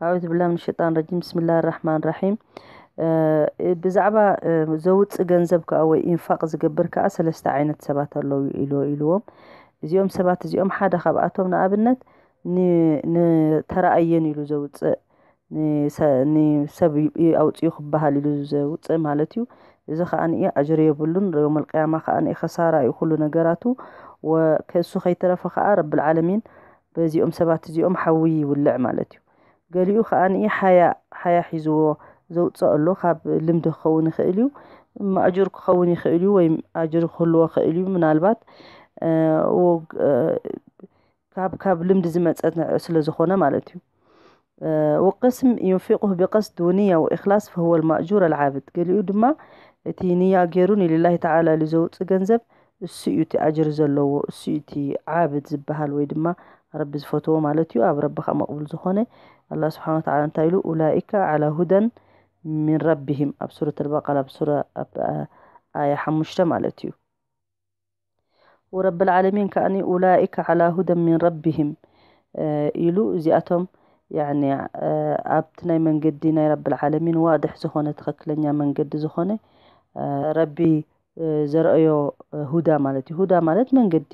ኣዑዝ ብላ ምን ሸጣን ረጂም። ብስምላህ ራሕማን ራሒም። ብዛዕባ ዘውፅእ ገንዘብ ከዓ ወይ ኢንፋቅ ዝገብር ከዓ ሰለስተ ዓይነት ሰባት ኣለዉ ኢሉ ኢልዎም። እዚኦም ሰባት እዚኦም ሓደ ካብኣቶም ንኣብነት ንተረኣየን ኢሉ ዘውፅእ፣ ንሰብ ኣውፅኡ ክበሃል ኢሉ ዘውፅእ ማለት እዩ። እዚ ከዓ ንኢ ኣጅሪ የብሉን። ዮም ኣልቅያማ ከዓ ንኢ ከሳራ እዩ ኩሉ ነገራቱ። ከእሱ ከይተረፈ ከዓ ረብል ዓለሚን በዚኦም ሰባት እዚኦም ሓዊ ይውልዕ ማለት እዩ። ገሊኡ ከዓ ንኢ ሓያ ሓያ ሒዝዎ ዘውፅእ ኣሎ። ካብ ልምዲ ክኸውን ይኽእል እዩ፣ ማእጁር ክኸውን ይኽእል እዩ፣ ወይ ኣጅሪ ክህልዎ ክእል እዩ። ምናልባት ካብ ካብ ልምዲ ዝመፀ ስለ ዝኾነ ማለት እዩ። ወቅስም ዩንፊቁሁ ብቀስድ ወንያ ወኢኽላስ ፈህወ ልማእጁር ኣልዓብድ። ገሊኡ ድማ እቲ ንያ ገይሩ ንሊላሂ ተዓላ ኢሉ ዘውፅእ ገንዘብ እሱ እዩ እቲ ኣጅር ዘለዎ፣ እሱ እዩ እቲ ዓብድ ዝበሃል ወይ ድማ ረቢ ዝፈትዎ ማለት እዩ። ኣብ ረቢ ከዓ መቕቡል ዝኾነ ኣላህ ስብሓን ወተዓላ እንታይ ኢሉ? ኡላኢከ ዓላ ሁደን ሚን ረቢሂም ኣብ ሱረት ኣልበቀራ ኣብ ሱረ ኣብ ኣያ ሓሙሽተ ማለት እዩ። ወረብል ዓለሚን ከኣኒ ኡላኢከ ዓላ ሁደን ሚን ረቢሂም ኢሉ እዚኣቶም ያኒ ኣብቲ ናይ መንገዲ ናይ ረብል ዓለሚን ዋድሕ ዝኾነ ትኽክለኛ መንገዲ ዝኾነ ረቢ ዘርእዮ ሁዳ ማለት እዩ። ሁዳ ማለት መንገዲ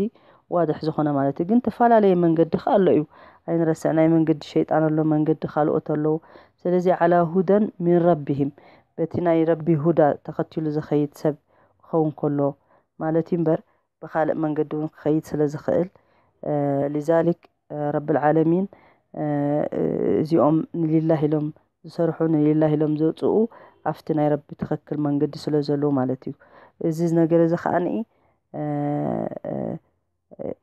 ዋድሕ ዝኾነ ማለት እዩ። ግን ተፈላለየ መንገዲ ከ ኣሎ እዩ፣ ኣይንረስዕ። ናይ መንገዲ ሸይጣን ኣሎ፣ መንገዲ ካልኦት ኣለዉ። ስለዚ ዓላ ሁደን ሚን ረቢሂም በቲ ናይ ረቢ ሁዳ ተኸቲሉ ዝኸይድ ሰብ ክኸውን ከሎ ማለት እዩ እምበር ብኻልእ መንገዲ እውን ክኸይድ ስለ ዝኽእል ሊዛሊክ ረብል ዓለሚን እዚኦም ንሊላህ ኢሎም ዝሰርሑ ንሊላህ ኢሎም ዘውፅኡ ኣብቲ ናይ ረቢ ትኽክል መንገዲ ስለ ዘለዉ ማለት እዩ። እዚ ነገር እዚ ከዓ ንኢ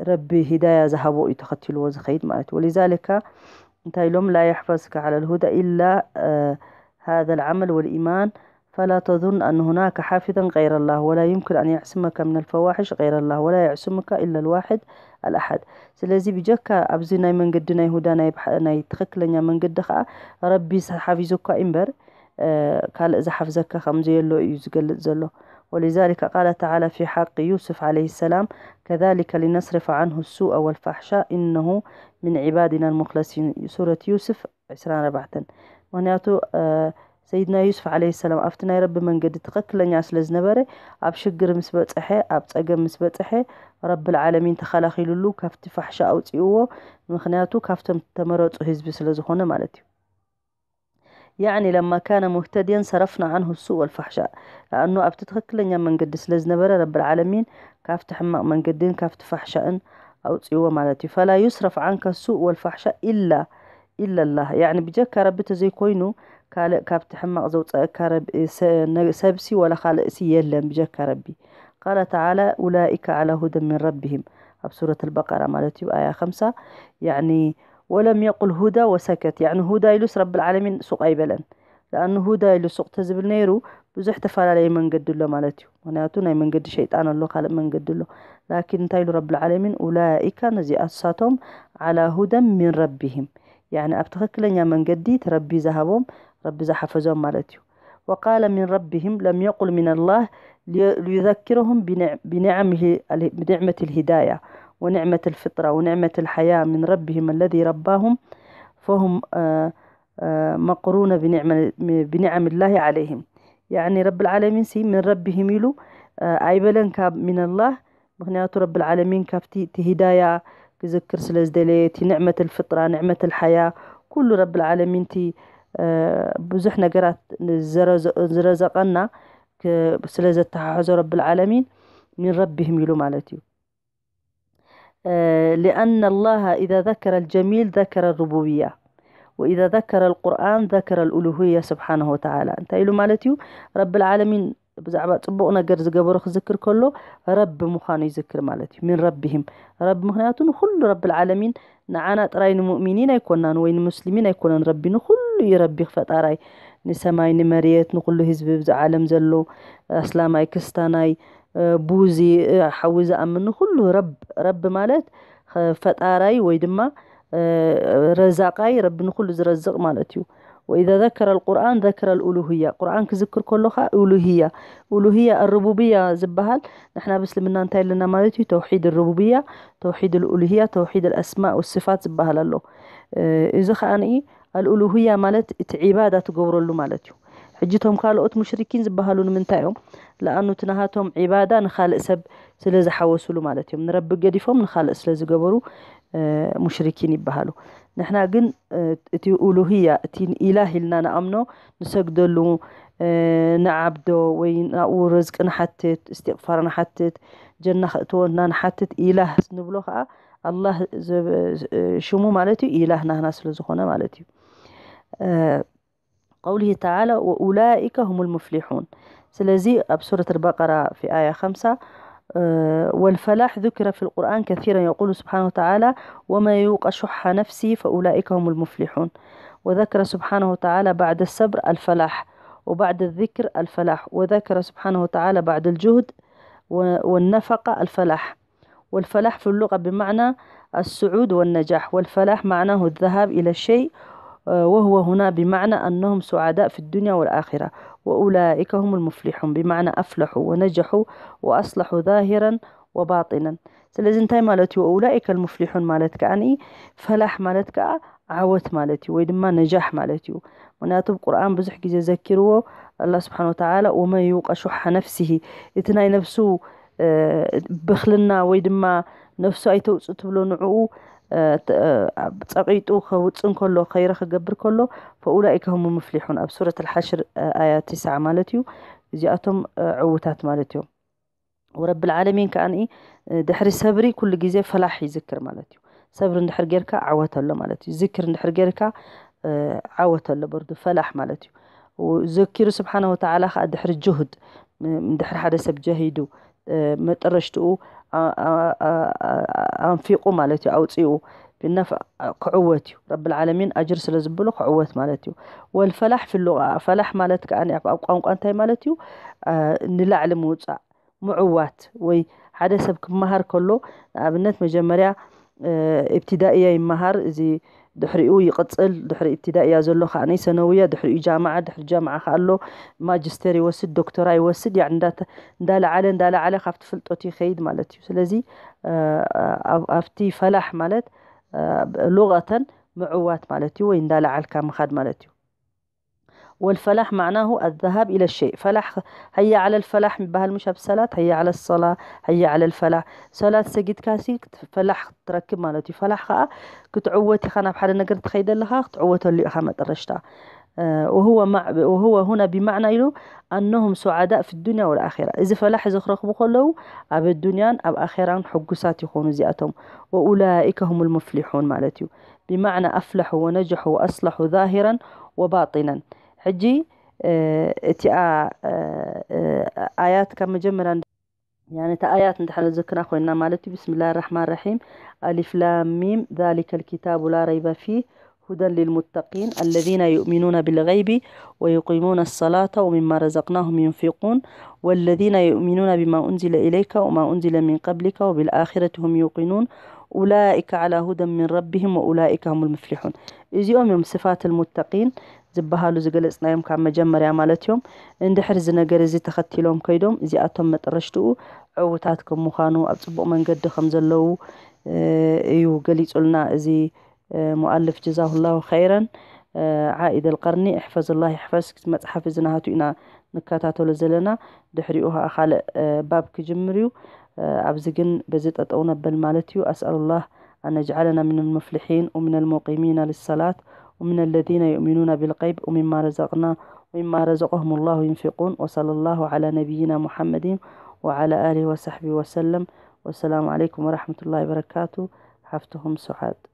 ረቢ ሂዳያ ዝሃቦ እዩ ተኸቲልዎ ዝኸይድ ማለት እዩ። ወሊዛሊካ እንታይ ኢሎም ላ የሕፈዝካ ዓላ ልሁዳ ኢላ ሃذا العمل والإيمان فلا تظن أن هناك حافظا غير الله ولا يمكن أن يعصمك من الفواحش غير الله ولا يعصمك إلا الواحد الأحد። ስለዚ ብጀካ ኣብዚ ናይ መንገዲ ናይ ሁዳ ናይ ትኽክለኛ መንገዲ ከዓ ረቢ ሓፊዙካ እምበር ካልእ ዝሓፍዘካ ከም ዘየሎ እዩ ዝገልጽ ዘሎ። ولذلك قال تعالى في حق يوسف عليه السلام كذلك لنصرف عنه السوء والفحشاء إنه من عبادنا المخلصين ሱረት ዩስፍ ዕስራን ኣርባዕተን። ምክንያቱ ሰይድና ዩስፍ ዓለይሂ ሰላም ኣብቲ ናይ ረቢ መንገዲ ትኽክለኛ ስለ ዝነበረ ኣብ ሽግር ምስ በፅሐ ኣብ ፀገም ምስ በፅሐ ረብል ዓለሚን ተኸላኺሉሉ ካብቲ ፋሕሻ ኣውፅእዎ። ምክንያቱ ካብቶም ተመረፁ ህዝቢ ስለ ዝኾነ ማለት እዩ። يعني لما كان مهتديا صرفنا عنه السوء والفحشاء لأنه ኣብቲ ትኽክለኛ መንገዲ ስለ ዝነበረ ረብል ዓለሚን ካብቲ ሕማቕ መንገድን ካብቲ ፋሕሻእን ኣውፅእዎ ማለት እዩ። فلا يصرف عنك السوء والفحشاء إلا إلا الله يعني ብጀካ ረቢ ተዘይኮይኑ ካልእ ካብቲ ሕማቕ ዘውፀእካ ሰብሲ ወላ ካልእሲ የለን ብጀካ ረቢ። قال تعالى أولئك على هدى من ربهم ኣብ ሱረት ኣልበቀራ ማለት እዩ ኣያ ከምሳ። يعني ولم يقل هدى وسكت يعني هدى ኢሉስ ረብል ዓለሚን ሱቕ ኣይበለን። ለኣኑ ሁዳ ኢሉ ሱቕ ተዝብል ነይሩ ብዙሕ ተፈላለየ መንገዲ ኣሎ ማለት እዩ። ምክንያቱ ናይ መንገዲ ሸይጣን ኣሎ ካልእ መንገዲ ኣሎ። ላኪን እንታይ ኢሉ ረብል ዓለሚን ኡላኢካ ነዚኣሳቶም ዓላ ሁደን ሚን ረቢሂም ያኒ ኣብ ትኽክለኛ መንገዲ እቲ ረቢ ዝሃቦም ረቢ ዝሓፈዞም ማለት እዩ። وقال من ربهم لم يقل من الله ليذكرهم بنعمة الهداية ونعمة الفطرة ونعمة الحياة من ربهم الذي رباهم فهم مقرونة بنعم الله عليهم يعني رب العالمين ሲ من ربهم ኢሉ ኣይበለን ካብ من الله ምክንያቱ ረብል ዓለሚን ካብቲ እቲ ሂዳያ ክዝክር ስለ ዝደለየ እቲ ንዕመት ልፍጥራ ንዕመት ልሓያ ኩሉ ረብል ዓለሚን እቲ ብዙሕ ነገራት ዝረዘቀና ስለ ዘተሓሕዞ ረብል ዓለሚን ሚን ረቢህም ኢሉ ማለት እዩ። لأن الله إذا ذكر الجميل ذكر الربوبية وإذا ذكر القرآن ذكر الألوهية سبحانه وتعالى እንታይ ኢሉ ማለት እዩ። ረብል ዓለሚን ብዛዕባ ፅቡቕ ነገር ዝገበሩ ክዝክር ከሎ ረቢ ምዃኑ ይዝክር ማለት እዩ። ሚን ረቢህም ረቢ ምክንያቱ ንኩሉ ረብል ዓለሚን ንዓና ጥራይ ንሙእሚኒን ኣይኮናን ወይ ንሙስሊሚን ኣይኮነን ረቢ ንኩሉ እዩ ረቢ ፈጣራይ ንሰማይ ንመርየት ንኩሉ ህዝቢ ብዚ ዓለም ዘሎ ኣስላማይ ክስታናይ ቡዚ ሓዊ ዝኣምን ንኩሉ ረብ ረቢ ማለት ፈጣራይ ወይ ድማ ረዛቃይ ረቢ ንኩሉ ዝረዝቕ ማለት እዩ። وإذا ذكر القرآن ذكر الألوهية ቁርኣን ክዝክር ከሎ ኸዓ ኡሉህያ ኡሉህያ ሩቡብያ ዝበሃል ንሕና ብእስልምና እንታይ ኣለና ማለት እዩ ተውሒድ ሩቡብያ ተውሒድ ልኡሉህያ ተውሒድ ልኣስማእ ወስፋት ዝበሃል ኣሎ። እዚ ከዓ ንኢ ኣልኡሉህያ ማለት እቲ ዒባዳ ትገብረሉ ማለት እዩ። ሕጂ እቶም ካልኦት ሙሽሪኪን ዝበሃሉ ንምንታይ እዮም? ለኣኑ እቲ ናሃቶም ዒባዳ ንኻልእ ሰብ ስለ ዝሓወሱሉ ማለት እዮም። ንረቢ ገዲፎም ንኻልእ ስለ ዝገበሩ ሙሽሪኪን ይበሃሉ። ንሕና ግን እቲ ኡሉህያ እቲ ኢላህ ኢልና ንኣምኖ፣ ንሰግደሉ፣ ንዓብዶ ወይ ናብኡ ርዝቂ ንሓትት፣ እስትቕፋር ንሓትት፣ ጀና ክእትወና ንሓትት ኢላህ ንብሎ ከዓ ኣላህ ሽሙ ማለት እዩ። ኢላህ ናህና ስለ ዝኾነ ማለት እዩ። قوله تعالى وأولئك هم المفلحون. ስለዚ ኣብ ሱረት البقرة في آية خمسة والفلاح ذكر في القرآن كثيرا، يقول سبحانه وتعالى ومن يوق شح نفسه فأولئك هم المفلحون. وذكر سبحانه وتعالى بعد الصبر الفلاح، وبعد الذكر الفلاح، وذكر سبحانه وتعالى بعد الجهد والنفقة الفلاح. والفلاح في اللغة بمعنى السعود والنجاح، والفلاح معناه الذهاب إلى الشيء، وهو هنا بمعنى أنهم سعداء في الدنيا والآخرة، وأولئك هم المفلحون، بمعنى أفلحوا ونجحوا وأصلحوا ظاهرا وباطنا. ስለዚ እንታይ ማለት እዩ? ኡላኢከ ልሙፍሊሑን ማለት ከኣ ፈላሕ ማለት ከኣ ዓወት ማለት እዩ፣ ወይ ድማ ነጃሕ ማለት እዩ። ምክንያቱ ቁርኣን ብዙሕ ግዜ ዘኪርዎ ኣላ ስብሓን ወተዓላ ወመን ዩቀ ሹሓ ነፍሲሂ፣ እቲ ናይ ነፍሱ ብኽልና ወይ ድማ ነፍሱ ኣይተውፅእ ትብሎ ንዕኡ ጸቒጡ ከውፅእ እንከሎ ከይረ ክገብር ከሎ ፈኡላኢከ ሁም ሙፍሊሑን ኣብ ሱረት ልሓሽር ኣያ ትስዓ ማለት እዩ። እዚኣቶም ዕውታት ማለት እዮም። ወረብል ዓለሚን ከኣ ድሕሪ ሰብሪ ኩሉ ግዜ ፈላሕ ይዝክር ማለት እዩ። ሰብሪ እንድሕር ጌርካ ዓወት ኣሎ ማለት እዩ። ዝክር እንድሕር ጌርካ ዓወት ኣሎ በርዱ ፈላሕ ማለት እዩ። ዘኪሩ ስብሓነ ወተዓላ ከዓ ድሕሪ ጅሁድ ድሕሪ ሓደ ሰብ ጀሂዱ መጠረሽትኡ ኣንፊቁ ማለት እዩ ኣውፅኡ ብነፍ ክዕወት እዩ። ረብል ዓለሚን ኣጅር ስለ ዝብሉ ክዕወት ማለት እዩ። ወልፈላሕ ፊሉቃ ፈላሕ ማለት ከዓ ኣብ ቋንቋ እንታይ ማለት እዩ? ንላዕሊ ምውፃእ ምዕዋት ወይ ሓደ ሰብ ክመሃር ከሎ ንኣብነት መጀመርያ ኢብትዳእያ ይመሃር። እዚ ድሕሪኡ ይቕፅል። ድሕሪ ኢብትዳእያ ዘሎ ከዓ ሰነውያ፣ ድሕሪኡ ጃምዓ፣ ድሕሪ ጃምዓ ከዓ ኣሎ ማጅስተር ይወስድ፣ ዶክተራ ይወስድ። ያ እንዳለዓለ እንዳለዓለ ካብቲ ፍልጠቱ ይኸይድ ማለት እዩ። ስለዚ ኣብቲ ፈላሕ ማለት ሉቀተን ምዕዋት ማለት እዩ፣ ወይ እንዳለዓልካ ምኻድ ማለት እዩ። ወልፈላሕ ማዕናሁ ኣዛሃብ ኢለ ሸይ ፈላሕ፣ ሀያ ዓለ ልፈላሕ የሚባሃል ምሽ ኣብ ሰላት ሀያ ዓለ ሰላ ሀያ ዓለ ልፈላሕ ሰላት ሰጊድካ ሲ ፈላሕ ክትረክብ ማለት እዩ። ፈላሕ ከዓ ክትዕወት ኢኻ፣ ናብ ሓደ ነገር ትኸይደ ኣለኻ ክትዕወተሉ ኢኻ መጠረሽታ። ወሁወ ሁና ቢማዕና ኢሉ ኣነሁም ሱዓዳእ ፊ ዱንያ ወልኣራ። እዚ ፈላሕ እዚ ክረኽቡ ከለዉ ኣብ ዱንያን ኣብ ኣኼራን ሕጉሳት ይኾኑ እዚኣቶም። ወኡላኢከ ሁም ልሙፍሊሑን ማለት እዩ። ቢማዕና ኣፍለሑ ወነጀሑ ወኣስለሑ ዛሂረን ወባጢነን። ሕጂ እቲኣ ኣያት ካብ መጀመርያ ያኒ እታ ኣያት እንድሕር ዘክራ ኮይና ማለት እዩ። ብስምላህ ራሕማን ራሒም። ኣሊፍ ላም ሚም ዛሊከ ልኪታቡ ላ ረይበ ፊህ ሁደን ሊልሙተቂን الذين يؤمنون بالغيب ويقيمون الصلاة ومما رزقناهم ينفقون والذين يؤمنون بما أنزل إليك وما أنزل من قبلك وبالآخرة هم يوقنون أولئك على هدى من ربهم وأولئك هم المفلحون። እዚኦም እዮም ስፋት ልሙተቂን ዝበሃሉ ዝገለፅናዮም ካብ መጀመርያ ማለት እዮም። እንድሕር እዚ ነገር እዚ ተኸቲሎም ከይዶም እዚኣቶም መጠረሽትኡ ዕውታት ከም ምዃኑ ኣብ ፅቡቕ መንገዲ ከም ዘለዉ እዩ ገሊፁልና እዚ ሙኣልፍ ጀዛሁላሁ ኸይረን። ዓኢድ ኣልቀርኒ እሕፈዝላህ ይሕፈዝ መፅሓፍ እዚ ናሃቱ ኢና ንከታተሎ ዘለና። ድሕሪኡ ከዓ ካልእ ባብ ክጅምር እዩ። ኣብዚ ግን በዚ ጠጠው ነበል ማለት እዩ። ኣስኣሉላህ ኣን የጅዓለና ምን ልሙፍሊሒን ወምን ልሙቂሚና ልሰላት ومن الذين يؤمنون بالغيب ومما رزقنا ومما رزقهم الله ينفقون وصلى الله على نبينا محمد وعلى آله وصحبه وسلم والسلام عليكم ورحمة الله وبركاته. حفتهم سعاد.